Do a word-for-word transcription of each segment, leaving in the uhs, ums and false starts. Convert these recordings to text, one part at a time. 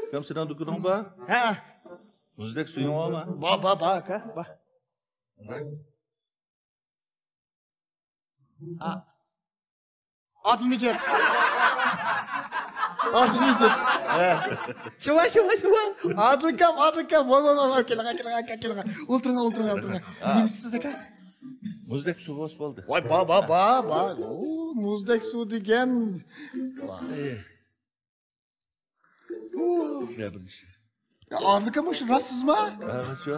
ئۇكام، سېنىڭ دۇكىنىڭ بار؟ ھە. مۇزدەك سۈيۈڭ بارمۇ؟ بار، بار، بار، ئاكا، بار. ھە. ئادىل مىجىت. ئادىل مىجىت. ھە. شۇڭا، شۇڭا، شۇڭا. ئادىل ئاكام، ئادىل ئاكام. ۋاي، ۋاي، ۋاي، ۋاي. كېلىڭ، كېلىڭ، كېلىڭ. ئولتۇرۇڭ، ئولتۇرۇڭ، ئولتۇرۇڭ. ھە. نېمە ئىچىسىز، ئاكا؟ مۇزدەك سۇ بولسا بولدى. ۋاي، بار، بار، بار، بار. ئۇ، مۇزدەك سۇ دېگەن. ۋاي. يا، بىر ئىش. يا، ئادىل ئاكا، مۇشۇ راست سىزما؟ ھە، شۇ.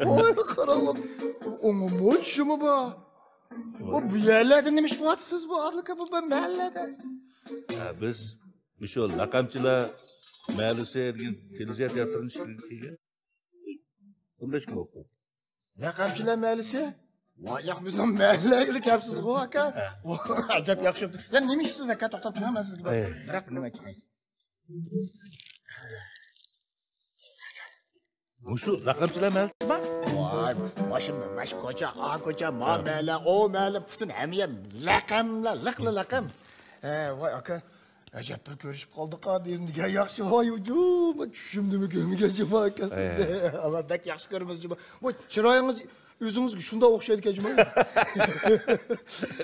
ۋاي، قاراڭلار. ئوڭۇمۇ چۈشىمۇ بار. ۋاي. بۇ يەرلەردە نېمە ئىش قىلىۋاتىسىز بۇ، ئادىل ئاكا، بۇ مەھەللىدە؟ ھە، بىز مۇشۇ لەقەمچىلەر مەھەللىسى دېگەن تېلېۋىزىيە تىياتىرىنى ئىشلىگىلى كەلگەن. ئون بەش كۈن بولۇپتۇ. لەقەمچىلەر مەھەللىسى؟ ۋاي، ياق، بىزنىڭ مەھەللىگىلا كەپسىزغۇ، ئاكا. ھە. ئەجەب ياخشى بوپتۇ. يا، نېمە ئىشسىز، ئاكا؟ توختاپ تۇرۇڭ، مەن سىزگە بىر، ئەي، بىراق نېمە ئېيتاي. مۇشۇ لەقەمچىلەر مەھەللىسىما؟ ۋاي، ماشۇ، ماشۇ كوچا، ئا كوچا، ما، ھە، مەھەللە، ئو مەھەللە، پۈتۈن ھەممە يەر لەقەملا، لىقلا لەقەم. ھە، ۋاي، ئاكا. ئەجەب بىر كۆرۈشۈپ قالدۇق دېدىم دېگەن ياخشى، ۋاي، جۇما چۈشۈمدىمۇ كۆرمىگەن جۇما ئاكا سىزنى. ئەي. ئەمما بەك ياخشى كۆرىمىز جۇما. بۇ چىرايىڭىز ئۆزىڭىزگە شۇنداق ئوخشايدىكەن جۇما.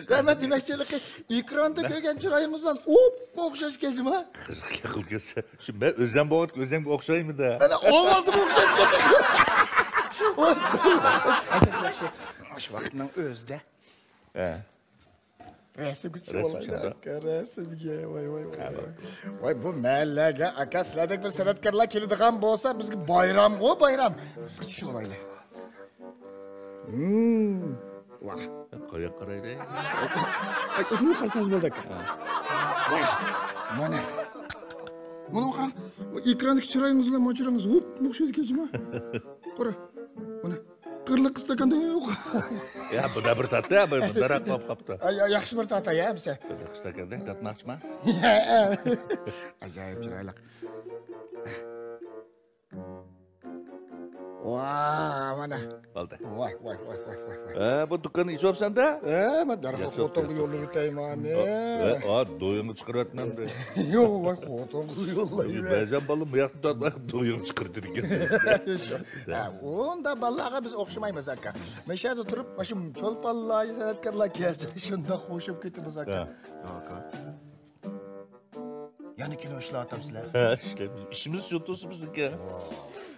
ھە، مەن دېمەكچىلىكى، ئېكراندا كۆرگەن چىرايىڭىز بىلەن ئوپپا ئوخشاشكەن جۇما. قىزىق گەپ قىلىپ كەتسە، شۇ مەن ئۆزۈم بولغاندىكىن ئۆزۈمگە ئوخشايمىدا. ئەنە ئاۋازىمۇ ئوخشاپ كەتتى. ئەجەب ياخشى. شۇ ۋاقىتنىڭ ئۆزىدە. ھە. رەسىمگە چۈشۈپ ئالايلى، ئاكا، رەسىمگە. ۋاي، ۋاي، ۋاي، ۋاي. ۋاي، بۇ مەھەللەگە، ئاكا، سىلەردەك بىر سەنئەتكارلار كېلىدىغان بولسا، بىزگە بايرامغۇ، بايرام. بىر چۈشۈپ ئالايلى. ھىم. ۋاھ. قاياققا قارايلى؟ ئاي، ئۇدۇلغا قارىسىڭىز بولدى، ئاكا. ھە. ۋاي، مانا. مانا قاراڭ. بۇ ئېكراندىكى چىرايىڭىز بىلەن ما چىرايىڭىز ھوپپا ئوخشايدىكەن جۇما. قارا. مانا. قىرلىق ئىستاكاندا يوق. يا، بۇدا بىر تارتا، بىر مۇنداراق بولۇپ قاپتۇ. ئاي، يا، ياخشى بىر تارتا، يا، بىسە. قىرلىق ئىستاكاندا تارتماقچىما؟ ئاجايىپ چىرايلىق. ۋا، مانا. بولدى. ۋاي، ۋاي، ۋاي، ۋاي، ۋاي، ۋاي. ھە، بۇ دۇكاننى ئېچىۋاپسەن-دە؟ ھە، مەن دەرھال ياخشى، خوتۇنغا ياخشى. يوللىۋېتەي مانا. ھە، ھە، دويۇڭنى چىقىرىۋەتمەمدۇ؟ يوق، ۋاي، خوتۇنغا يوللايمەن. بەزەن بالىلار مۇ ياقتىن تارتىپ دويۇڭنى چىقىرىۋېتىدىكەن. ھە، ئۇنداق بالىلارغا بىز ئوخشىمايمىز، ئاكا. مەشەدە تۇرۇپ، ماشۇ چولپانلار، سەنئەتكارلار كەلسە، شۇنداق خوش بولۇپ كېتىمىز، ئاكا. ھە. ئاكا. يەنە كىنو ئىشلەۋاتامسىلەر؟ ھە، ئىشلەيمىز. ئىشىمىز شۇ تۇرسا بىزنىڭكى. ۋاي،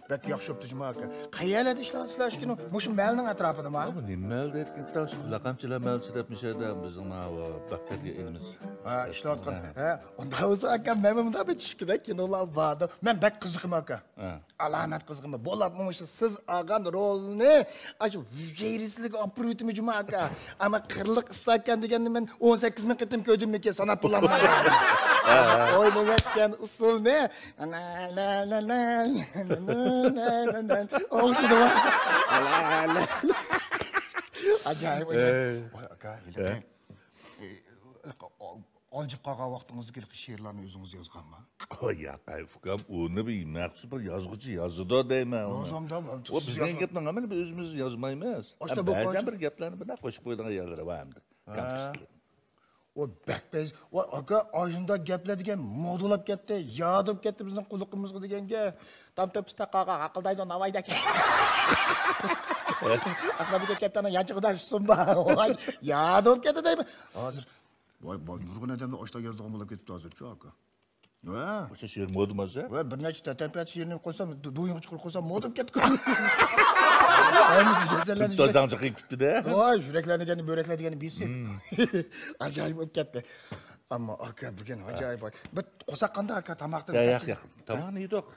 بەك ياخشى بوپتۇ جۇما ئاكا. قەيەرلەردە ئىشلەۋاتىسىلەر شۇ كىنو؟ مۇشۇ مەھەللىنىڭ ئەتراپىدىما؟ بۇ نېمە مەھەللە دەيدىكىن، شۇ لەقەمچىلەر مەھەللىسى دەپ مۇشۇ يەردە بىزنىڭ ماۋۇ بەختىيارگە ئېلىمىز. ھە، ئىشلەۋاتقان. ھە. ھە، ئۇنداق بولسا ئاكا، مەنمۇ مۇنداق بىر چۈشكۈدەك كىنولار باردۇ. مەن بەك قىزىقىمەن ئاكا. ھە. ئالامەت قىزىقىمەن. بولۇپمۇ مۇشۇ سىز ئالغان رولنى ئاشۇ ھۈجەيرىسىدىكى ئاپىرىۋېتىمەن جۇما ئاكا. ئەمما قىرلىق ئىستاكان دېگەننى مەن ئون سەككىز مىڭ قېتىم كۆردۈممىكىن، ساناپ بولالمايمەن. ئوينىۋەتكەن ئۇسسۇلنى. ئوخشىدىمۇ؟ ئاجايىپ ئوينىدى. ئەي. ۋاي ئاكا، ھېلىقى، ئەي. ئالجىپ قالغان ۋاقتىڭىزدىكى ھېلىقى شېئىرلارنى ئۆزىڭىز يازغانما؟ ئاي ياق، ئاي ئۇكام، ئۇنى بىر مەخسۇس بىر يازغۇچى يازىدۇ دەيمەن ئۇنى. يازامدا، ئۇ سىز بىزنىڭ يازغان گەپنى ھەممىنى بىز ئۆزىمىز يازمايمىز. ئاشتا بۇ بەزەن قانچە بىر گەپلەرنى بۇنداق قوشۇپ قويىدىغان يەرلىرى بار ئەمدى. ھە. كامچىسى. ئۇ بەك پەيز. ۋاي ئاكا، ئاشۇنداق گەپلەر دېگەن مودا بولۇپ كەتتى، ياد بولۇپ كەتتى بىزنىڭ قۇلىقىمىزغا دېگەنگە. تام تۆپىسىدە قالغان ھاقىلدايدۇ ناۋايدەك. ئاسماندىكى كەپتەرنىڭ يانچۇقىدا شۇسۇم بار. ۋاي، ياد بولۇپ كەتتى دەيمەن. ھازىر ۋاي، ۋاي، نۇرغۇن ئادەملەر ئاشتا يازىدىغان بولۇپ كېتىپتۇ ھازىرچۇ، ئاكا. ھە. ئاشۇ شېئىر مودا مازە؟ ۋاي، بىر نەچچە تەتەنپەت شېئىرنى قويسام، دو-، دويۇڭغا چىقىرىپ قويسام، مودا بولۇپ كېتىپتۇ. ھەممىسى گۈزەللەرنى تۆت تازاڭ چىقىپ كېتىپتۇ-دە. ۋاي، يۈرەكلەر دېگەننى، بۆرەكلەر دېگەننى بىلسۇن. ھىم. ئاجايىپ بولۇپ كەتتى. ئەمما ئاكا، بۈگۈن ئاجايىپ. بىر قورساق قانداق ئاكا، تاماقتىن ياق، ياق، ياق. تاماقنى يېدۇق.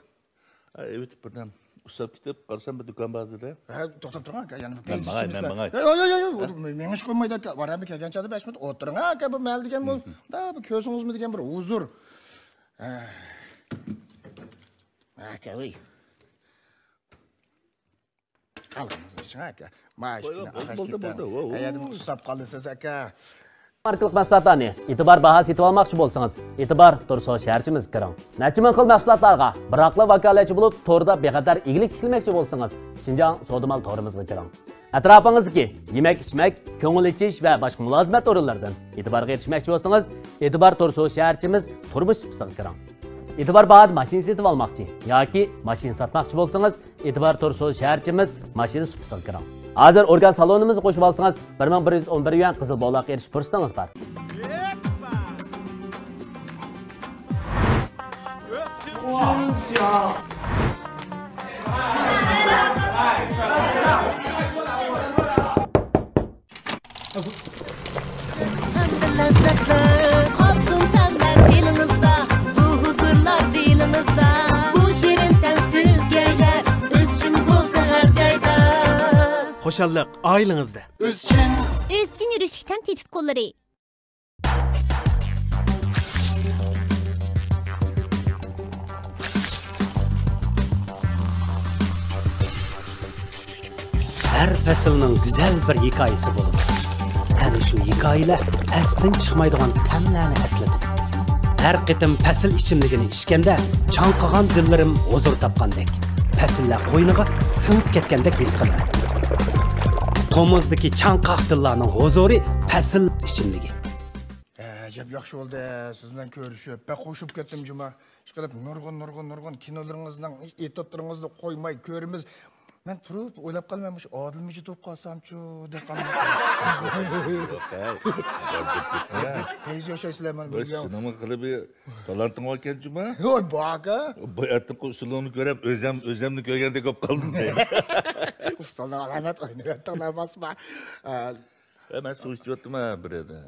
ئەۋېتىپ بىردەم ئۇسساپ كېتىپ قارىسام، بىر دۇكان بار دېدى. ھە، توختاپ تۇرۇڭ ئاكا، يەنە بىر مەن ماڭاي، مەن ماڭاي. ياق، ياق، ياق، ياق، مېڭىشقا بولمايدۇ ئاكا. بارا بىر كەلگەن چاغدا بەش مىنۇت ئولتۇرۇڭ ئاكا، بۇ مەھەللە دېگەن بۇ. دا بىر كۆرسىڭىزمۇ دېگەن بىر ھۇزۇر. ھە. ئاكا، ۋۇي. ئالغىنىڭىزنى ئىچىڭ ئاكا. مانا شۇ كۈنى ئاخشام بولدى، بولدى. ھەيەدىن ئۇسساپ قالىسىز ئاكا. ماركىلىق مەھسۇلاتلارنى ئېتىبار باھا سېتىۋالماقچى بولسىڭىز، ئېتىبار تۇرسو شەھەرچىمىزگە كىرىڭ. نەچچە مىڭ خىل مەھسۇلاتلارغا بىراقلا ۋاكالەتچى بولۇپ، توردا بىخەتەر ئىگىلىك تىكلىمەكچى بولسىڭىز، شىنجاڭ سودا مال تورىمىزغا كىرىڭ. ئەتراپىڭىزدىكى يېمەك-ئىچمەك، كۆڭۈل ئېچىش ۋە باشقا مۇلازىمەت ئورۇنلىرىدىن ئېتىبارغا ئېرىشمەكچى بولسىڭىز، ئېتىبار تۇرسو شەھەرچىمىز تۇرمۇش سۇپىسىغا كىرىڭ. ئېتىبار باھادا ماشىنا سېتىپ ئالماقچى ياكى ماشىنا ساتماقچى بولسىڭىز، ئېتىبار تور سودا شەھەرچىمىز ماشىنا سۇپىسىغا كىرىڭ. ھازىر ئورگان سالونىمىزغا قوشۇپ ئالسىڭىز، بىر مىڭ بىر يۈز ئون بىر يۈەن قىزىل بولاققا ئېرىشىش پۇرسىتىڭىز بار. ئەمدى لەززەتلەر قالسۇن تەملەر دىلىڭىزدا، بۇ ھۇزۇرلار دىلىڭىزدا، بۇ شېرىن تەم سىزگە يار، ئۆزچىن بولسا ھەر جايدا. خۇشاللىق ئائىلىڭىزدە. ئۆزچىن. ئۆزچىن يۈرۈشلۈك تەم تېتىتقۇلىرى. ھەر پەسىلنىڭ گۈزەل بىر ھېكايىسى بولىدۇ. ئەنە شۇ ھېكايىلەر ئەستىن چىقمايدىغان تەملەرنى ئەسلىتىدۇ. ھەر قېتىم پەسىل ئىچىملىكىنى ئىچكەندە، چاڭقىغان دىللىرىم ھۇزۇر تاپقاندەك، پەسىللەر قوينىغا سىڭىپ كەتكەندەك ھېس قىلىمەن. تومۇزدىكى چاڭقاق دىللارنىڭ ھۇزۇرى پەسىل ئىچىملىكى. ئەجەب ياخشى بولدى، سىز بىلەن كۆرۈشۈپ، بەك خوش بولۇپ كەتتىم جۇما. ئىشقىلىپ، نۇرغۇن، نۇرغۇن، نۇرغۇن كىنولىرىڭىزنىڭ ئېتيۇدلىرىڭىزنى قويماي كۆرىمىز. مەن تۇرۇپ ئويلاپ قالىمەن، مۇشۇ ئادىل مىجىت بولۇپ قالسامچۇ دەپ قالدىم. ياق، ھەي. پەيز ياشايسىلەر، مانا بۇ بىلگەن. سېنىڭمۇ قىلىپ بىر تالانتىڭ باركەن جۇما. ۋاي، بار ئاكا. باياتىنقى ئۇسسۇلۇڭنى كۆرۈپ، ئۆزۈم، ئۆزۈمنى كۆرگەندەك بولۇپ قالدىم دەيمەن. ئۇسسۇلنىڭ ئالامەت ئوينىۋەتتىڭلار، باسما. ئە، ئە، مەن سۇ ئىچىۋەتتىم، ھە، بىر يەردە.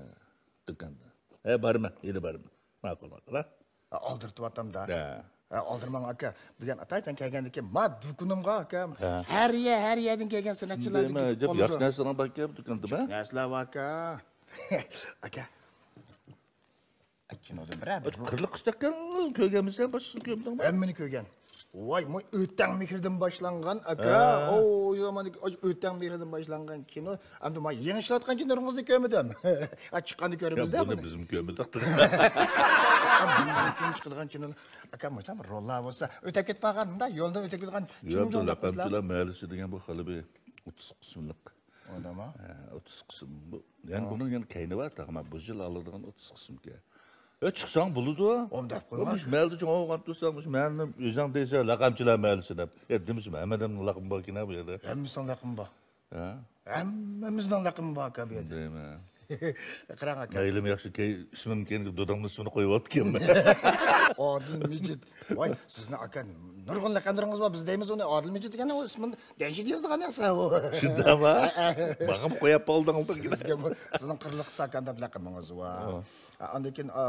دۇكاندا. ھە، بارىمەن، ھېلى بارىمەن. ماقۇل، ماقۇل، ھە؟ ھە، ئالدىرتىۋاتامدا. ھە. ھە، ئالدىرماڭ، ئاكا. بۈگۈن ئاتايتەن كەلگەندىكىن، ما دۇكىنىمغا، ئاكا. ھە. ھەر يە-، ھەر يەردىن كەلگەن سەنئەتچىلەردىن كېلىپ قالىدۇ. ياخشى نەرسىلەر باركەن دۇكاندا، ھە؟ نەرسىلەر باركا. ئاكا. كىنودىن بىرەر بىر قىرلىق قىستەككەن كۆرگەنمىسەن، باشقىسىنى كۆرمىدىڭمۇ؟ ھەممىنى كۆرگەن. ۋاي، مۇ ئۆتەڭ مېھرىدىن باشلانغان، ئاكا. ھە. ئو، ئۇ زاماندىكى ئۆتەڭ مېھرىدىن باشلانغان كىنو. ئەمدى ما يېڭى ئىشلەۋاتقان كىنولىرىڭىزنى كۆرمىدىم. ھە، چىققاندا كۆرىمىز-دە بۇنى. بىزمۇ كۆرمىدۇق. ئەمدى بۇنىڭدىن كېيىن چىقىدىغان كىنولار، ئاكا، مۇشۇنداق روللار بولسا، ئۆتەپ كېتىپ قالغان، مۇنداق يولدا ئۆتۈپ كېتىدىغان يا، بۇ چۇمچۇڭلۇق قىزلار. لەقەمچىلەر مەھەللىسى دېگەن بۇ خېلى بىر ئوتتۇز قىسىملىق. ئۇنداقمۇ؟ ھە، ئوتتۇز قىسىم بۇ. يەنە ھە. بۇنىڭ يەنە كەينى بار، تاغما بۇ يىل ئالىدىغان ئوتتۇز قىسىمكەن. ئە، چىقساڭ بولىدۇ. ئۇنداق قويماڭ. مۇشۇ مەھەللىدە چوڭ بولغان تۇرساڭ، مۇشۇ مەھەللىنى ئۆزۈڭ دەيسەن، لەقەمچىلەر مەھەللىسى دەپ. يا، دېمىسىمۇ، ھەممىدىن لەقىمى باركەن بۇ يەردە. ھەممىسىنىڭ لەقىمى بار. ھە؟ ھەممىمىزنىڭ لەقىمى باركەن بۇ يەردە. دەيمەن. قاراڭ، ئاكا. مەيلىمۇ ياخشى، كەي-، ئىسمىم كەينىگە دادامنىڭ ئىسمىنى قويۇۋاپتىكەنمەن. ئادىل مىجىت. ۋاي، سىزنىڭ، ئاكا، نۇرغۇن لەقەملىرىڭىز بار. بىز دەيمىز ئۇنى ئادىل مىجىت دېگەن، ئۇ ئىسمىنى دەنجىدە يازىدىغان نەرسە ئۇ. شۇنداقمۇ؟ ھە، ھە. ماڭىمۇ قويۇپ قالدىڭىز. سىزگە بۇ، سىزنىڭ قىرلىق قىستاكان دەپ لەقىمىڭىز بار. ھە. ئاندىن كېيىن، ئا،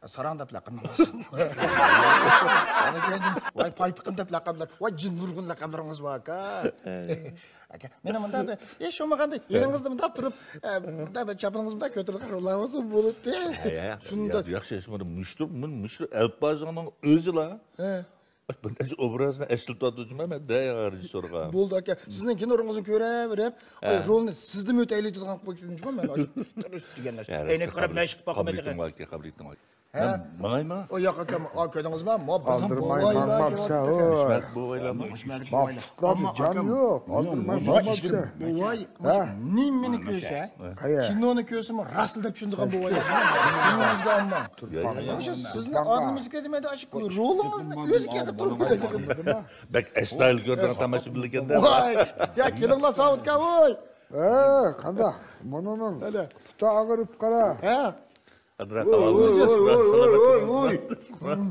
ساراڭ دەپ لەقىمىڭىز. ئاندىن كېيىن، ۋاي، پايپىقىم دەپ لەقەملەر. ۋاي، جىن نۇرغۇن لەقەملىرىڭىز بار ئاكا. ئاكا، مېنىڭ مۇنداق بىر، ھېچ بولمىغاندا يېنىڭىزدا مۇنداق تۇرۇپ، ئە، مۇنداق بىر چاپىنىڭىزنى مۇنداق كۆتۈرۈپ، روللار بولسا بولاتتى. ھە، ھە، شۇنداق. يا-، ياخشى، ياخشى، مانا مۇشۇ، مۇ-، مۇشۇ ئەلپازىڭنىڭ ئۆزىلا. ھە. بىر نەچچە ئوبرازنى ئەسلىتىۋاتىدۇ جۇما، مەن دەيمەن رېژىسسورغا. بولدى ئاكا، سىزنىڭ كىنولىرىڭىزنى كۆرۈۋېرىپ، ھە. ئاي، رولنى سىزدىنمۇ ئۆتەيلى دېگەن قويۇپ كەتتىم جۇما، مەن ئاشۇ دېگەن نەرسە. يا، ئەينەك قاراپ مەشىق قىلىپ باقمايدىغان. قابىلىيىتىڭ بار ئاكا، قابىلىيىتىڭ بار. ھە؟ مەن ماڭايمۇ؟ ئۇ ياق ئاكام، ئا، كۆردىڭىزمۇ؟ ما بىزنىڭ ئالدىرماي بوۋايلار ماڭماپسەن، كېلىۋاتىدۇ. ھوي. ھۆشمەرەت بوۋايلارمۇ؟ ھۆشمەرەت بوۋايلار. ۋاقىتلاردا ئەمما جان ئاكام، يوق، ئالدىرماي ماڭماپسەن. بوۋاي، ھە؟ نېمىنى كۆرسە، قەيەر؟ كىنونى كۆرسىمۇ راستلا دەپ چۈشىنىدىغان بوۋايلار. كۆڭلىڭىزگە ئالماڭ. يا، يا، يا. شۇ سىزنىڭ ئادىمىڭىزگە دېمەيدۇ، ئاشۇ رولىڭىزنى ئۆزى كەلتۈرۈپ تۇرۇپ بېرىدۇ. بەك ئەستايىدىل كۆرىدىغان تاماشىبىنلىكەن-دە. ۋاي، يا، كېلىڭلار ساۋۇتكا، ۋوي. ھە، قانداق؟ مۇنىنىڭ پۇتى ئاغرىپ قارا. ھە. ۋوي، ۋوي، ۋوي، ۋوي، ۋوي.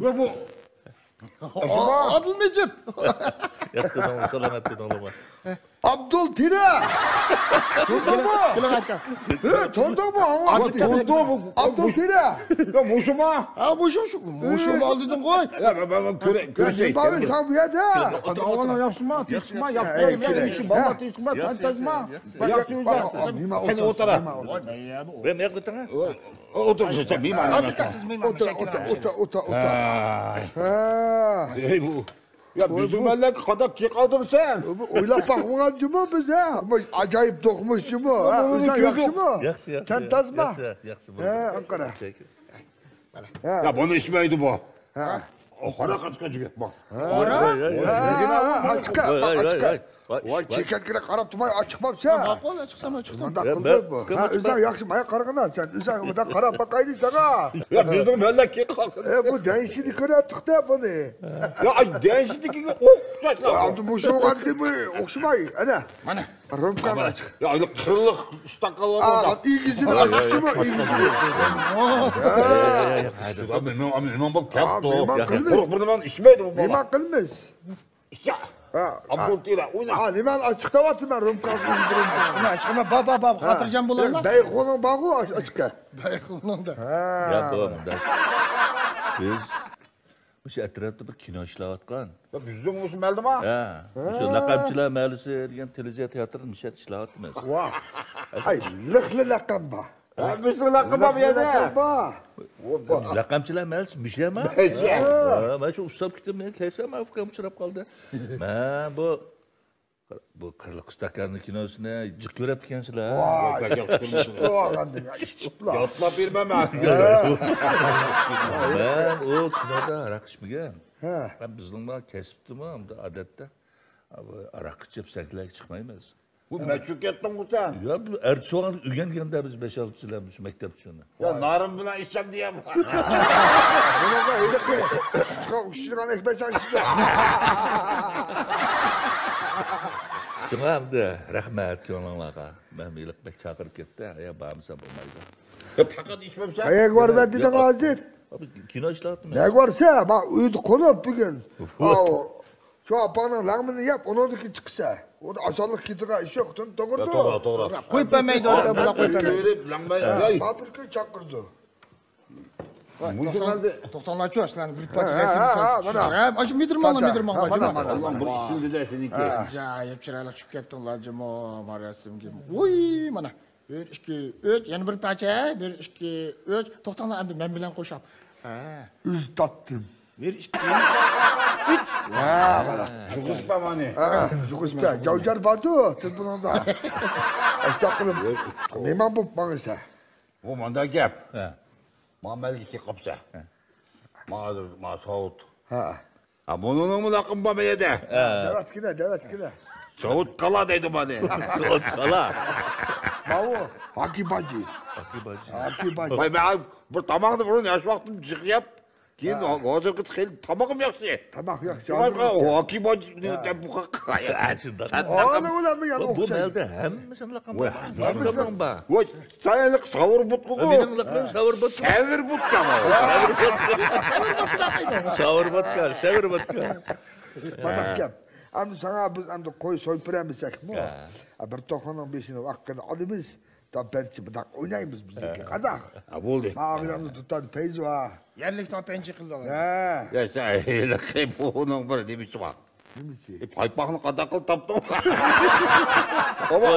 ۋە بۇ ئادىل مىجىت. ياخشى تۇردۇڭلار، سالامەت تۇردۇڭلارمۇ؟ ئابدۇل تېرە. تۇردۇڭمۇ؟ كېلىڭ، كېلىڭ ئاكا. ھە، تۇردۇڭمۇ؟ ئابدۇل تېرە. يا، مۇشۇما؟ ھە، مۇشۇ، شۇ، مۇشۇما دېدىڭ غوي. يا، مەن، مەن، مەن كۆرە-، كۆرۈشەي. نېمە بار ساڭا بۇ يەردە؟ ئەھۋالىڭ ياخشىما، تىنچما، ياخشى. بالىلار تىنچما، تەنتەزما. ياخشى ئۆيدە. قېنى ئولتۇرا. ۋە مەن ئۆتۈڭ. ئولتۇر، سىز مېھمان. ئولتۇر، ئولتۇر، ئولتۇر، ئولتۇر. ھە. ئەي بۇ. يا، بىزنىڭ مەللەگە قاداق كىيىپ قالدىمسەن؟ ئويلاپ باقمىغان جۇمۇ بىز، ھە؟ ئاجايىپ دوقمۇش جۇمۇ، ھە؟ ئۆزۈڭ ياخشىمۇ؟ ياخشى، ياخشى. تەنتەزما؟ ياخشى، ياخشى. ھە، ئەنقەرە. ھە. يا، بۇنى ئىچمەيدۇ بۇ. ھە. ئو، ھاراق ئاچقان جىگىت بۇ. ھە. ھاراق؟ ھە، ئاچقا، ئاچقا. ۋاي، ۋاي، چېكەتكىنى قاراپ تۇرماي ئاچىقماپسەن. ماقۇل، ئاچىقسام ئاچىقسام. مۇنداق قىلدى بۇ. ھە، ئۆزۈڭ ياخشى مايا قارىغىنا سەن. ئۆزۈڭ مۇنداق قاراپ باقايلى ساڭا. يا، بىزنىڭ مەللە كېيىپ قالغان. ئە، بۇ دەيشىنى كۆرەتتۇق-دە بۇنى. يا، ئاي، دەيشىدىكىگە ئوخشاش. يا، ئەمدى مۇشۇ بولغاندىكىن بۇ ئوخشىماي. ئەنە. مانا. رومكانى ئاچ. يا، ئايلىق قىرىق ئىشتاق قالغان. ئىگىسىنى ئاچقۇچىمۇ، ئىگىسىنى. مېھمان، مېھمان بولۇپ كەپتۇ. مېھمان قىلمىز. قۇرۇق بىر نېمىنى ئىچمەيدۇ بۇ بالا. مېھمان قىلمىز. ئىچە. ھە، ئامبۇر تېرە، ئوينا. ھە، نېمە ئاچچىق دەۋاتىمەن، رومكا. ئاچچىقىما، ئاچچىقىما، با، با، با، خاتىرجەم بولۇڭلار. بەيخۇنىڭ بارغۇ ئاچچىقى. بەيخۇنىڭدا. ھە. يا، بۇ، بۇ. بىز مۇشۇ ئەتراپتا بىر كىنو ئىشلەۋاتقان. يا، بىزنىڭ مۇشۇ مەلدىما؟ ھە. مۇشۇ ھە. لەقەمچىلەر مەھەللىسى دېگەن تېلېۋىزىيە تىياتىرىدا مۇشۇ يەردە ئىشلەۋاتىمىز. ۋاھ. ھەي، لىقلى لەقەم بار. ھە، بىزنىڭ لەقەم بار بۇ يەردە. لەقەم بار. لەقەمچىلەر مەھەللىسى مۇشۇ يەرما؟ مۇشۇ يەر. ھە، مەن شۇ ئۇسساپ كېتىپ، مېنى كەلسەم، ئۇكام ئۇچراپ قالدى. مەن بۇ، بۇ قىرلىق ئىستاكاننىڭ كىنوسىنى جىق كۆرۈپتىكەنسىلەر. ۋاي، ياتلاپ بېرىمەن مەن. مەن ئۇ كىنودا ھاراق ئىچمىگەن. ھە. مەن بىزنىڭ كەسىپتىمۇ، ئادەتتە، ئاراق ئىچىپ سەھنىلەرگە چىقمايمىز. بۇ مەشۇ كەتتىڭغۇ سەن؟ يا، بۇ ئەرتىس بولغان ئۆگەنگەندە بىز بەش-ئالتىسىلا مۇشۇ مەكتەپتە شۇنى. يا، نارىن بىلەن ئىچسەم دېيەم. بۇنىڭغا ھېلىقى سۈتقا ئۇششىغان ئەكبەرسەن ئىچىدۇ. شۇڭا ئەمدى رەھمەت كۆڭلۈڭلارغا. مەن ھېلىقى بەك چاقىرىپ كەتتى. يا، بارمىسام بولمايدۇ. يا، پەقەت ئىچمەمسەن؟ قەيەرگە بارىمەن دېدىڭ ھازىر؟ كىنو ئىشلەۋاتىمەن. نەگە بارسا؟ ما ئۆيدە قونۇپ بۈگۈن. ئاۋۇ. شۇ ئاپاڭنىڭ لەڭمىنى يەپ، ئۇنىڭدىن كېيىن چىقىسەن. ئۇ ئاسانلىق كېتىدىغان ئىش يوق، توغرىدۇ؟ يا، توغرا، توغرا. قويۇپ بەرمەيدۇ، ئادەم بۇلار قويۇپ بەرمەيدۇ. بېرىپ لەڭمەي، ھە، ھەي. ما بىر كۈن چاقىرىدۇ. ۋاي، مۇشۇ توختاڭ-، ھالدا. توختاڭلارچۇ، سىلەرنى بىر پارچە ھە، نەرسىنى ھە، ھە، مانا. ھە، ئاشۇ مىدىرماڭلار، ھە، مىدىرماڭلار، مانا، جۇمۇ. مانا. ئاللاھنىڭ بىر ئىشىڭدە سېنىڭكى. ھە. ئاجايىپ چىرايلىق چۈشۈپ كەتتىڭلار، جۇمۇ، ما رەسىمگە. ۋۇي، مانا. بىر، ئىككى، ئۈچ، يەنە بىر پارچە. بىر، ئىككى، ئۈچ. توختاڭلار، ئەمدى مەن بىلەن قوشاپ. ھە. ئۆزى تاپتىم. بىر، ئىككى، ئۈچ. ھە، مانا. جۇغۇشپا مانى. ھە، جۇغۇشپا. جاۋجار باردۇ، تېلېفونۇڭدا. ئاشتاق قىلىپ. مېھمان بولۇپ ماڭىسەن. بۇ مانداق گەپ. ھە. ما مەلگە كېلىپ قاپسەن. ھە. ما ھازىر، ما ساۋۇت. ھە. ھە، بۇنىڭمۇ لەقىمى بار بۇ يەردە. ھە. دەۋەتكىنە، دەۋەتكىنە. ساۋۇت كالا دەيدۇ مانى. ساۋۇت كالا. ماۋۇ، ھاكى باجى. ھاكى باجى. ھاكى باجى. ۋاي، مەن بىر تاماقنى بۇرۇن ياش ۋاقتىم جىق يەپ، كېيىن ھە. ھازىرقى خېلى تامىقىم ياخشى. تاماق ياخشى، ھازىر ياخشى. ھاكى باجى دەپ بۇ قاقا. ھە، شۇنداق. ئانا ئۇلارمۇ يەنە بۇ ئوخشاش. مەلدە ھەممىسىنى لەقەم ۋاي، قىلغان. ھەممىسىنى. ۋاي، سەن ساۋۇر بۇتقىغۇ. مېنىڭ لەقىمىم ساۋۇر بۇتقا. سەۋر بۇتقا. ساۋۇر بۇتقا، سەۋر بۇتقا. مانا گەپ. ئەمدى ساڭا بىز ئەمدى قوي سويۇپ بېرەلمىسەكمۇ؟ ھە. بىر توخۇنىڭ بېشىنى ۋاققىدە ئالىمىز. توپەنچە بۇنداق ئوينايمىز بىزنىڭكى قانداق؟ ھە، بولدى. مانا ئاغزىمدا دۇتار پەيزى بار. يەرلىك توپەنچە قىلدى. ھە. يا، سەن ھېلىقى بۇنىڭ بىر نېمىسى بار. نېمىسى؟ ئە، پايپاقنى قانداق قىلىپ تاپتىڭ؟ ئاۋا،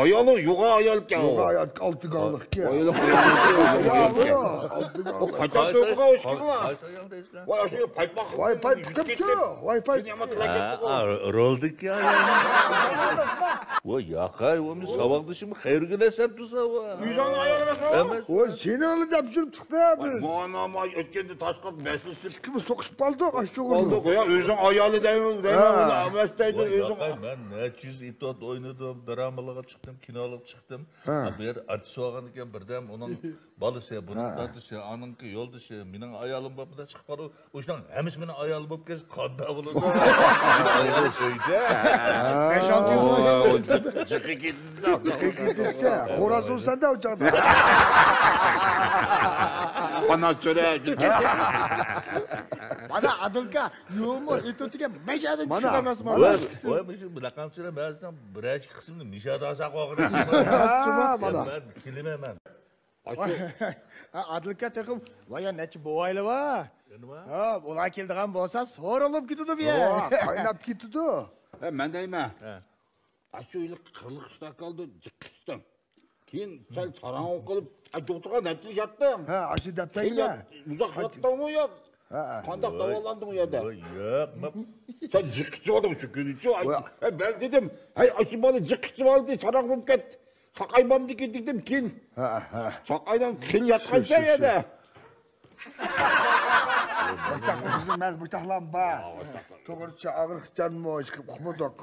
ئايالىڭ يوغان ئايالكەن. يوغان ئايال، ئالتە گاللىقكەن. ئايالىڭ يوغان ئايالكەن. ئالتە گاللىق. قاچان تويغا ئىشقىلار؟ قايسى ئايال دەيسىلەر؟ ۋاي، ئاشۇ پايپاق. ۋاي، پايپىقىمچۇ؟ ۋاي، پايپىق. ھە، رولدىكى ئايال. ۋاي، ياقاي، ۋاي، مېنىڭ ساۋاقدىشىم خەيرىگۈل ھەسەن تۇرسا، ۋاي. ئۆزۈڭنىڭ ئايالى ئەمەسمۇ؟ ئەمەس. ۋاي، سېنىڭلا دەپ يۈرۈپتۇق-دە بىز. مانا، ما ئۆتكەندە تاشقىرىدا مەسىلىشىپ. ئىككىمىز سوقۇشۇپ قالدۇق، ئاشۇ قالدۇق، يا، ئۆزۈڭ ئايالى دەيمەن، دەيمەن، ھە. ئۇنى ئەمەس دەيدۇ، ۋاي، ئۆزۈڭ. ياقاي، مەن نەچچە يۈز ئېپىزود ئوينىدىم، درامىلارغا چىقتىم، كىنولارغا چىقتىم. ھە. بۇ يەردە ئارتىس بولغاندىكىن بىردەم ئۇنىڭ بالىسى، بۇنىڭ ھە. دادىسى، ئانىڭكى يولدىشى، مېنىڭ ئايالىم بار، بۇنداق چىقىپ قالدى. ئۇ ئىشنىڭ ھەممىسى مېنىڭ ئايالىم بولۇپ كەتسە قانداق بولىدۇ؟ مېنىڭ ئايالىم ئۆيدە. بەش-ئالتە يۈز مىڭ. جىقى كېتىدۇ. جىقى كېتىدۇ. خوراز ئۇرساڭ-دە ئۇ چاغدا. ئانا چۆرە. مانا ئادىلكا، يۇمۇر ئېتىۋېتىدىكەن، مەشەدىن چىقىپ ئەمەسمۇ؟ ۋاي، ۋاي، مۇشۇ لەقەمچىلەر بەزىدە بىرەر ئىككى قىسمىنى مىشادا ساقلاپ قويغان. ھە، مانا. مەن كېلىمەن مەن. ئاشۇ. ھە، ئادىلكا تېخى، ۋاي، يا نەچچە بوۋايلى بار. يەنە بار؟ ھە، ئۇلار كېلىدىغان بولسا، سورۇلۇپ كېتىدۇ بۇ يەر. ھە، قايناپ كېتىدۇ. ھە، مەن دەيمەن. ھە. ئاشۇ يىلى قىرىق ئىشتاق قالدى، جىق ئىچتىم. كېيىن سەل ساراڭ قىلىپ، ئە، دوختۇرغا نەچچە ياتتىڭ؟ ھە، ئاشۇ دەپ كېيىن بەرگە. يات-، ئۇزاق ياتتىڭمۇ يوق؟ ھە. قانداق داۋالاندىڭ ئۇ يەردە؟ ۋاي، يوق، مەن. سەن جىق ئىچىۋالدىڭ شۇ كۈنى. ۋاي. ھەي، مەن دېدىم، ھەي، ئاشۇ بالا جىق ئىچىۋالدى، ساراڭ بولۇپ كەتتى. ساقايمامدىكىن دېدىم، كېيىن. ھە، ھە. ساقايدىم، كېيىن ياتقانسەن شۇ، شۇ، شۇ. يەردە. باشتاق قىزىم، مەن باشتاقلام بار. ھە، باشتاق. توغرىچە ئاغرىقچانمۇ، ھېچ كىم ئۇقمىدۇق.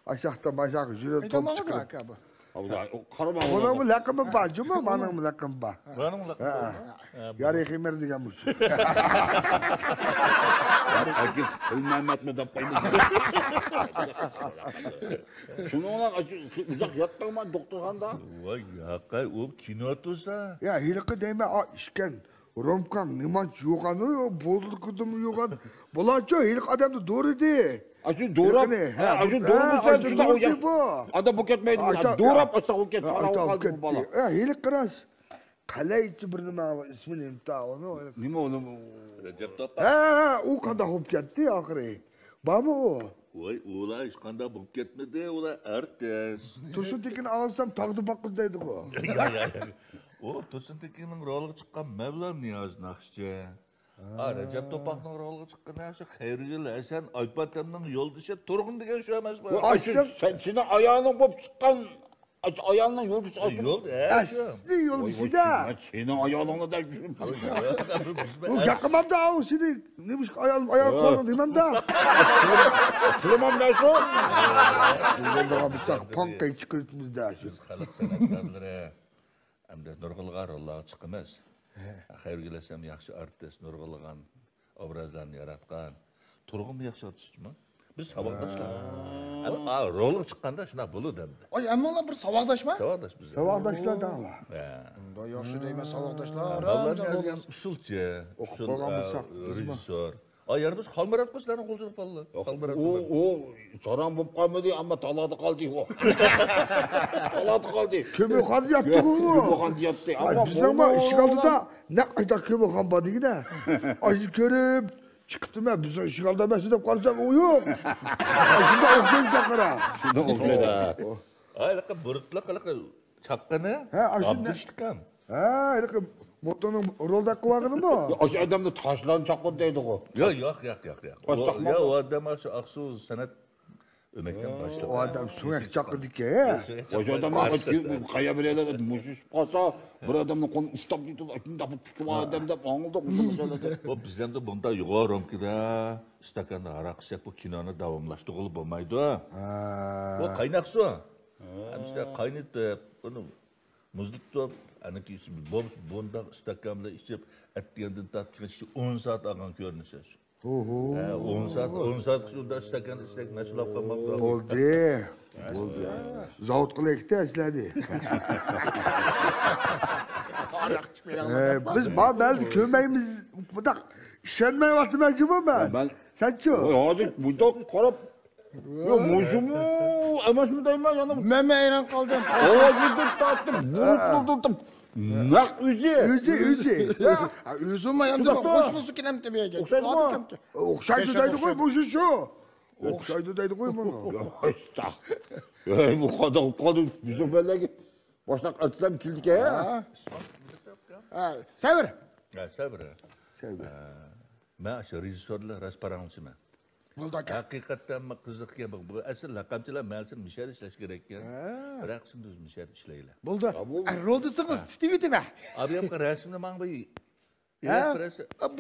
ئاشاقتا ماشاق يۈرۈپ توپ چىقىرىپ. ئاكا بۇ. ئۇنىڭمۇ لەقىمى بار جۇمۇ، مانىڭمۇ لەقىمى بار. مانىڭ لەقىمى بار. ھە. يارى خېمىر دېگەن مۇشۇ. ئاكا، پىلمەمەتمۇ دەپ قويمىدى. شۇنىڭ بىلەن ئۇزاق ياتتىڭما دوختۇرخانىدا؟ ۋاي ياقەي، ئۇ كىنو تۇرسا. يا ھېلىقى دەيمەن، ئا ئىشكەن. رومكاڭ نېمانچە يوغان، بوتۇلكىدىمۇ يوغان. بۇلارچۇ ھېلىقى ئادەمنى دورىدى. ئاشۇ دوراپ، ھېلىقىنى، ھە، ئاشۇ دورىمىسا شۇنداق ئۇ ياق. ئادا بۇ كەتمەيدۇ. دوراپ ئاشتا ئۇ كەتتى. ئانا ئۇ قالدى بۇ بالا. ھېلىقى راست. قەلەيچى بىر نېمە ئىسمى نېمىتى ئۇنى؟ نېمە ئۇنى؟ رەجەپ توپا. ھە، ھە، ئۇ قانداق بولۇپ كەتتى ئاخىرى؟ بارمۇ ئۇ؟ ۋاي، ئۇلار ھېچقانداق بولۇپ كەتمىدى، ئۇلار ئارتىس. تۇرسۇن تېكىن ئاڭلىسام تاغدا باققىدى دەيدىغۇ. يا، يا، يا. ئۇ تۇرسۇن تېكىننىڭ رولىغا چىققان مەۋلان نىياز ناخشىچى. ھا، رەجەپ توپاقنىڭ رولىغا چىققىنى شۇ خەيرىگۈل ھەسەن، ئايپاتەمنىڭ يولدىشى تۇرغۇن دېگەن شۇ ئەمەسمۇ؟ ئاشۇ سەن، سېنىڭ ئايالىڭ بولۇپ چىققان، ئايالىڭنىڭ يولدىشى ئاشۇ. يول، ھە، شۇ. ئەسلى يولدىشى-دە. سېنىڭ ئايالىڭنى دە. ئۇ ياقمامدا ئاۋۇ سېنى. نېمىشقا ئايالىم، ئايال قويدۇڭ دېمەمدا. تۇرمامدا شۇ. بىز بولمىساق پاڭقاي چىقىرىپمىز-دە شۇ. بىز خەلق سەنئەتكارلىرى. ئەمدى نۇرغۇنلىغان روللارغا چىقىمىز. خەيرىگۈل ھەسەن ياخشى ئارتىس، نۇرغۇنلىغان ئوبرازلارنى ياراتقان. تۇرغۇنمۇ ياخشى ئارتىسچىما؟ بىز ساۋاقداشلار. ئەمما رولغا چىققاندا شۇنداق بولىدۇ ئەمدى. ئاي، ئەمما ئۇلار بىر ساۋاقداشما؟ ساۋاقداش بىزلەر. ساۋاقداشلار دەڭلار. ئۇنداق ياخشى دەيمەن، ساۋاقداشلار. مەۋلان يازغان ئۇسسۇلچى، ئوقۇپ قالغان بولساق، رېژىسسور. ئاي، يەنە بىز خالمۇراتقا سىلەرنىڭ قولچىلىق بالىلار. خالمۇرات ئۇ، ئۇ ساراڭ بولۇپ قالمىدى، ئەمما تالادا قالدى ئۇ. تالادا قالدى. كۆمۈرخانىدا ياتتى ئۇ. كۆمۈرخانىدا ياتتى. ئەمما بىزنىڭمۇ ئىشىك ئالدىدا نەق ئاشۇنداق كۆمۈرخان بار دېگىنە. ئاشۇنى كۆرۈپ چىقىپتىمەن، بىزنىڭ ئىشىك ئالدىدا ئەمەس دەپ قارىسام، ئۇ يوق. شۇنداق ئوخشايمىز قارا. شۇنداق ئوخشايدۇ. ھېلىقى بۇرۇتلۇق، ھېلىقى چاققىنى. ھە، ئاشۇ ئابدۇشتىكام. ھە، ھېلىقى موتورنىڭ رولىدا قىلىۋالغىنىمۇ؟ ئاشۇ ئادەمنى تاشلارنى چاققۇن دەيدىغۇ. ياق، ياق، ياق، ياق، ياق. ئۇ ئادەم ئاشۇ ئاقسۇ سەنئەت ئۆمەكنىڭ باشلىقى. ئۇ ئادەم سۆڭەك چاققۇدىكەن. ئاشۇ ئادەم قايا بېرەلەر، مۇشۇ چۈشۈپ قالسا، بىر ئادەمنىڭ قولىنى ئۇشتاپ دېيدۇ، شۇنداق بىر تۇتۇپ ئادەم دەپ ئاڭلىدۇق. بۇ بىز ئەمدى بۇنداق يوغان رومكىدا ئىستاكاندا ھاراق ئىچسەك، بۇ كىنونى داۋاملاشتۇرغىلى بولمايدۇ. بۇ قايناق سۇ. ھەمىشە قاينىتىپ، بۇنى مۇزلىتىپ، ئەنە كېيىن بۇنداق ئىستاكان بىلەن ئىچىپ، ئەتىگەندىن تارتىپ ئون سائەت ئالغان كۆرۈنىسى. ھە، ئون سائەت، ئون سائەت شۇنداق ئىستاكان ئىچسەك، مەشۇ ئاپقان بولدى. بولدى. زاۋۇت قىلىۋېتىپتۇ ئەسلىدى. بىز ما بەلدە كۆرمەيمىز، بۇنداق ئىشەنمەيۋاتىمەن جۇمۇ مەن. سەنچۇ؟ ھازىر بۇنداق قاراپ، يا، مۇشۇمۇ ئەمەسمۇ دەيمەن يەنە. مەنمۇ ھەيران قالدىم. ئاۋازنى بىر تارتتىم، بۇرۇتلىدىم. نەق ئۆزى. ئۆزى، ئۆزى. ھە، ئۆزىمۇ ئەمدى قوشنىسى كېلەمتى بۇ يەرگە. ئوخشايدۇ. ئوخشايدۇ دەيدىغۇ، مۇشۇ شۇ. ئوخشايدۇ دەيدىغۇ مانا. ھەي، بۇ قانداق قىلىپ قالدى؟ بىزنىڭ بەلگە باشلاق ئەتلەم كېلدىكەن. ھە، سەۋر. ھە، سەۋر. سەۋر. مەن ئاشۇ رېژىسسور بىلەن راست پاراڭلىشىمەن. بولدى ئاكا. ھەقىقەتەن قىزىقكەن بۇ. بۇ ئەسلى لەقەمچىلەر مەنسىز مىشەدە ئىشلەش كېرەككەن. بىر قىسىم بىز مىشەدە ئىشلەيلى. بولدى. رول دېسىڭىز تۇتۇۋېتىمەن. ئابىيەمگە رەسىمنى ماڭا بىر. ھە؟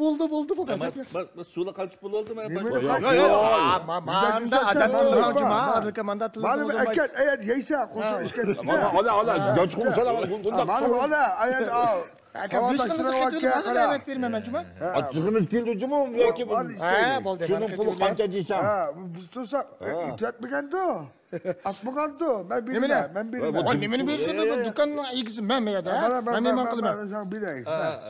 بولدى، بولدى، بولدى. ئەجەب ياخشى. سۇلا قاچىپ بولدى مەن. ماندا ئادەم تىللىماڭ جۇما. ئادەم ماندا تىللىسىڭىز بولمايدۇ. ئەكەت، ئەيەت يەيسە، قوشۇن ئىشكەت. ئالا، ئالا، ئالا. ئاكا، بېشىڭىزنى قېتىۋېلىڭ، ھازىر دەۋەت بېرىمەن مەن جۇما. ئاچچىقىمىز كېلدى جۇمۇ ياكى بۇ. ھە، بولدى. شۇنىڭ پۇلى قانچە دېسەم. ھە، بىز تۇرساق، ئېيتىۋەتمىگەندۇ. ئاتمىغاندۇ. مەن بېرىمەن، مەن بېرىمەن. ۋاي، نېمىنى بېرىسەن؟ مەن دۇكاننىڭ ئىگىسى مەن يا-دە. مەن نېمە قىلىمەن؟ ساڭا بېرەي.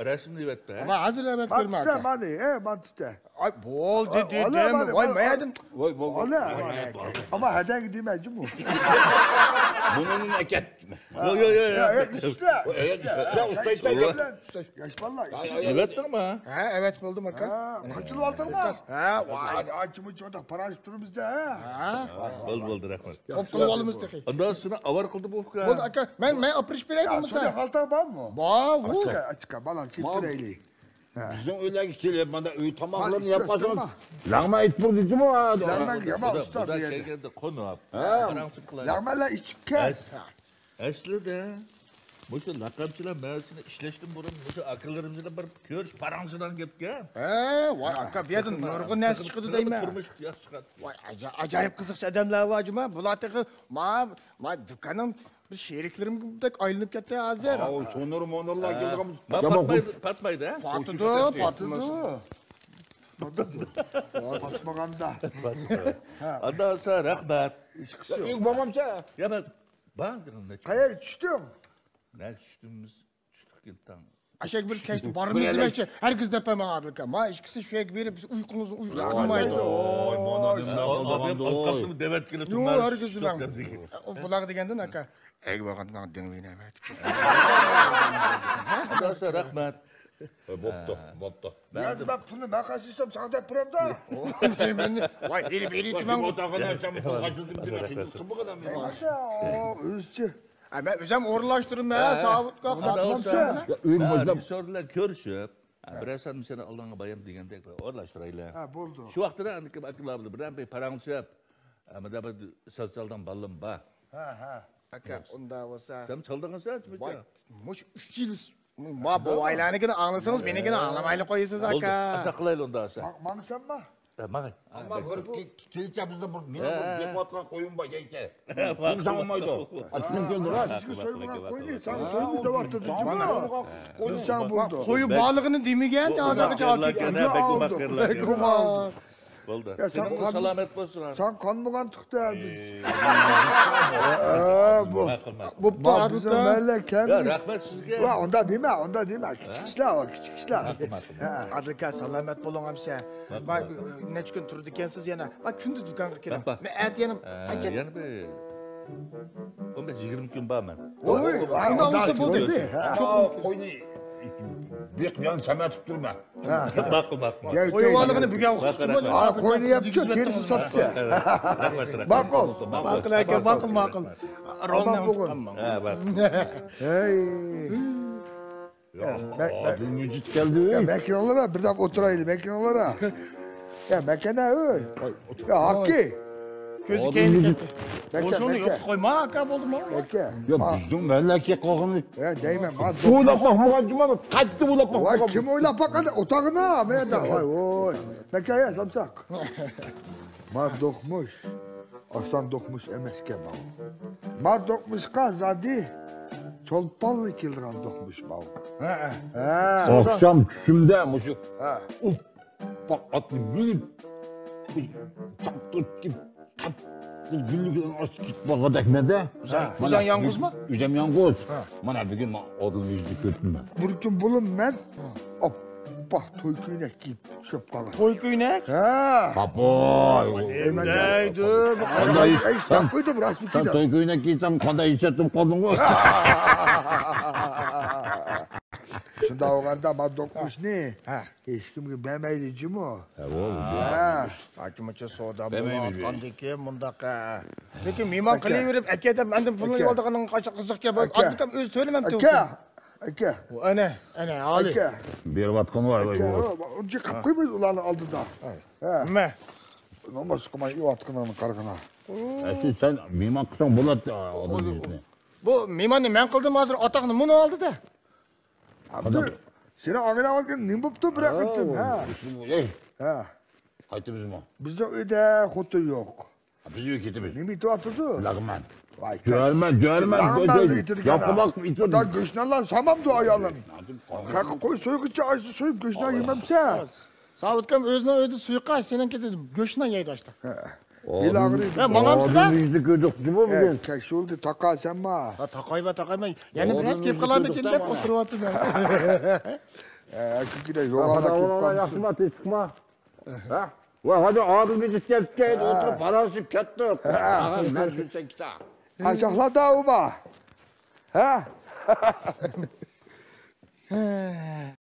رەسىمنى ئېلىۋەتتى. ھازىر ئەۋەت بېرىمەن. مانا، مانا، ئە، مانا تۇتە. ئاي، بولدى دېدىم. ۋاي، مەيەدىم. ۋاي، بولدى. ئەمما ھەدەگە دېمە جۇمۇ. بۇنىڭ ئەكەت. ياق، ياق، ياق، ياق. ياش بالىلار. ئەۋەتتىڭمۇ؟ ھە، ئەۋەت بولدۇم ئاكا. قاچىلىۋالدىڭمۇ؟ ھە، ۋاي، ئاچىمۇ چونداق پاراڭلىشىپ تۇرىمىز-دە. ھە. بولدى، بولدى، رەھمەت. قوپ قىلىۋالىمىز تېخى. ئاندا سېنى ئاۋارە قىلدى بۇ ئۇكا. بولدى ئاكا، مەن، مەن ئاپىرىپ بېرەي بولمىسا. سېنىڭ خالتاڭ بارمۇ؟ بار. ئاچىقا، ئاچىقا، بالام، كېتىپ كېلەيلى. بىزنىڭ ئۆيلەرگە كېلىپ، مانا ئۆي تاماقلىرىنى يەپ قالسىڭىز، لەڭمەن ئېيتىپ بولدى جۇمۇ. لەڭمەن يامان ئۇستا بۇ يەردە. كەلگەندە قونۇپ، ھە. پاراڭلىشىپ قىلايلى. لەڭمەنلەر ئىچىپكەن. ئەسلىدە. مۇشۇ لەقەمچىلەر مەسىلىسىنى ئىشلەشتىن بۇرۇن مۇشۇ ئاكىلىرىمىز بىلەن بىر كۆرۈش پاراڭلىشىدىغان گەپكە. ھە، ۋاي ئاكا، بۇ يەردىن نۇرغۇن نەرسە چىقىدۇ دەيمەن. تۇرمۇش ياخشى چىقاتتى. ۋاي، ئاجا-، ئاجايىپ قىزىقچى ئادەملەر بار جۇما. بۇلار تېخى ما، ما دۇكاننىڭ بىر شېرىكلىرىمدەك ئايلىنىپ كەتتى ھازىر. ئاۋۇ سونۇر مونۇرلار كېلىدىغان. ما پاتمايدۇ، پاتمايدۇ ھە؟ پاتىدۇ، پاتىدۇ. پاتمىغاندا. ئاندا بولسا رەھمەت. ئىشقىسى يوق. ئۆيگە بارمامسەن؟ يا مەن بار دېدىم. قەيەرگە چۈشتۈڭ؟ نەگە چۈشتىمىز؟ چۈشتۇق كېلىپ تاڭ. ئەشەگە بىر كەچتە بارىمىز دېمەكچى، ھەرگىز دەپمەيمەن ئادىل ئاكا. ما ئىككىسى شۇ يەرگە بېرىپ، بىز ئۇيقۇڭىزنى ئۇيقۇ قىلمايدۇ. ۋاي، مانا نېمىلەر بولغاندۇ. ئاۋقاتنىمۇ دەۋەتكىلى تۇرمايمىز. يوق، ھەرگىز دېمەڭ. ئۇ بۇلارغا دېگەندىن ئاكا. ئەگە بارغاندا ماڭا دېڭىۋېرىڭ. ئەمەت. ئاداسا رەھمەت. بوپتۇ، بوپتۇ. يا دېمە، پۇلنى مەن قاچىلىسام ساڭا دەپ بېرەمدۇ. ۋاي، ئېلىپ، ئېلىپ تۇرماڭ. ئوتاغىنى ئاچام، پۇل قاچىلىتىپ بېرەم. ئۆزىچە. ھە، مەن ئۆزۈم ئورۇنلاشتۇرىمەن، ساۋۇتقا قاتنامسەن. يا، ئۆيگە بولسام. رېژىسسور بىلەن كۆرۈشۈپ، ھە، بىرەر سان سېنى ئالدىڭغا بايام دېگەندەك ئورۇنلاشتۇرايلى. ھە، بولدى. شۇ ۋاقىتتا ئاكىلار بىلەن بىر پاراڭلىشىپ، ھە، مۇنداق بىر ساز چالىدىغان بالىلىرىم بار. ھە، ھە. ئاكا، ئۇنداق بولسا. سەن چالدىڭغۇ ساز؟ ۋاي، مۇشۇ ئۈچ يىل ما بوۋايلارنىڭكىنى ئاڭلىسىڭىز، مېنىڭكىنى ئاڭلىمايلا قويىسىز، ئاكا. بولدى، شۇنداق قىلايلى ئۇنداق بولسا. ماڭسامما؟ ھە، ماڭاي. ئەمما بىر كېلىچە بىزنىڭ بىر مېنىڭ بىر بېقىۋاتقان قويۇم بار، يەيچە. بۇنى ساڭا ئالمايدۇ. ئاچقىن كەلدى راست. بىزگە سويمىغان قوينى ساڭا سويىمىز دەۋاتىدۇ. قوينى ساڭا بولدى. قويى بارلىقىنى دېمىگەن، ھازىرغىچە ئالدى. بولدى. يا، سەن قان-، سالامەت بولسۇن. سەن قانمىغان تۇقتا بىز. بوپتۇ، ئادىل ئاكا. يا، رەھمەت سىزگە. ۋا، ئۇنداق دېمە، ئۇنداق دېمە. كىچىك ئىشلار، ئۇ كىچىك ئىشلار. ئادىل ئاكا، سالامەت بولۇڭ ئەمىسە. نەچچە كۈن تۇرىدىكەنسىز يەنە. كۈندە دۇكانغا كىرىڭ. مەن ئەتە يەنە قايتىمەن. يەنە بىر ئون بەش يىگىرمە كۈن بارمەن. ۋوي، ئۇنداق بولسا بولدى. قوينى بېقىپ يەنە سەمەتىپ تۇرىمەن. ماقۇل، ماقۇل. قويۇۋالغىنى بۈگۈن ئوقۇتۇپ تۇرمىدى. قوينى يەپچۇ، تېرىسى ساتسا. ماقۇل. ماقۇل ئاكا، ماقۇل، ماقۇل. رولنى ئۇنتۇپ قالماڭ. ھەي. يا، ئادىل مىجىت كەلدى. يا، مەكىنىڭلار، بىر دەپ ئولتۇرايلى، مەكىنىڭلار. يا، مەكەنە، ئۆي. يا، ھاكى. كۆزى كەينى كەتتى. بولسۇن، يوق قويما، ئاكا، بولدىمۇ؟ يا، بىزنىڭ مەللەكە قالغىنى. يا، دەيمەن، ما ئويلاپ باقمىغان جۇما، قايتا ئويلاپ باقمىغان. كىم ئويلاپ باققان؟ ئوتاغىنا، مەيەدە. ۋاي، ۋوي. مەكە، يا، سامساق. ما دوقمۇش. ئاسان دوقمۇش ئەمەسكەن ماۋۇ. ما دوقمۇشقا زادى چولپانلا كېلىدىغان دوقمۇش ماۋۇ. ھە، ھە. ئاخشام چۈشۈمدە مۇشۇ، ھە، ئوپپاق ئاتنى مىنىپ، چاپتۇرۇپ كېلىپ، تاپ، گۈللۈكىدىن ئاشىپ كېتىپ بارغاندەكمەن-دە. ئۆزۈڭ يالغۇزمۇ؟ ئۆزۈم يالغۇز. ھە. مانا بۈگۈن مەن ئادىل مىجىتنى كۆردۈم مەن. بىر كۈن بولۇپ مەن، ھە، ئاپپاق توي كۆينەك كىيىپ چۈشۈپ قالغان. توي كۆينەك؟ ھە. ئاپاي. نېمە دەيدۇ؟ قانداق ئىش؟ ئەي، ئىش تاپقىدىم، راست سەن توي كۆينەك كىيسەڭ قانداق ئىش ئەتتىم قالدىڭغۇ؟ شۇنداق بولغاندا ما دوقمۇشنى، ھە، ھېچكىمگە بەرمەيلى جۇمۇ. ھە، بولدى. ھە. ئاكىمچە سودا بولۇۋاتقاندىكىن مۇنداق، ھە. لېكىن مېھمان قىلىۋېرىپ، ئەكە دەپ ئاندىن پۇلنى يەۋالىدىغىنىڭ قانچە قىزىق گەپ. ئادىل ئاكام ئۆزى تۆلىمەمتى؟ ئاكا. ئاكا. ئەنە، ئەنە، ئالىي. ئاكا. بېرىۋاتقىنى بار، ئاكا، ئۇنچە قىلىپ قويمايدۇ ئۇلارنىڭ ئالدىدا. ھە. نېمە؟ ناماز قىلماي يەۋاتقىنىڭنى قارىغىنا. ئەسلى سەن مېھمان قىلساڭ بولاتتى، ئادىل مىجىتنى. بۇ مېھماننى مەن قىلدىم، ھازىر ئاتاقنى مۇنۇ ئالدىدا. ئابدۇل، سېنىڭ ئاغىنەڭ ئالغان نېمە بوپتۇ بىر ھەقىقەتەن، ھە؟ ھە. قايتىمىزمۇ؟ بىزنىڭ ئۆيدە خوتۇن يوق. بىز ئۆيگە كېتىمىز. نېمە ئېتىۋاتىدۇ؟ لەغمەن. ۋاي، جۆرمەن، جۆرمەن، لەغمەن ئېتىدىكەن. ياپىلاق ئېتىدۇ. خۇدا گۆشنانلار سامامدۇ ئايالىم. قاقا قوي سويغۇچە ئايسى سويۇپ گۆشنان يېمەمسە. ساۋۇتكام ئۆزىنىڭ ئۆيىدە سۇيۇقاش، سېنىڭكىدە گۆشنان يەيدۇ ئاشتا. بېلى ئاغرىيدۇ. ماڭامسىز-دە؟ ئادىل مىجىتنى كۆردۇق جۇمۇ بۈگۈن. كەچ بولدى، تاقالسەنما؟ ھە، تاقايما، تاقايما. يەنە بىرەز كېلىپ قالامدىكىن دەپ ئولتۇرۇۋاتىمەن. ئەكىكىدە يوغانلاپ كېلىپ قالدى. ياخشىما، تىنچلىقما؟ ھە؟ ۋاي، ھازىر ئادىل مىجىت كەلدىكەن، ئولتۇرۇپ پاراڭلىشىپ كەتتۇق. ھە. مەن شۇنچە كىتا. قاچاقلاردا ئۇ بار. ھە؟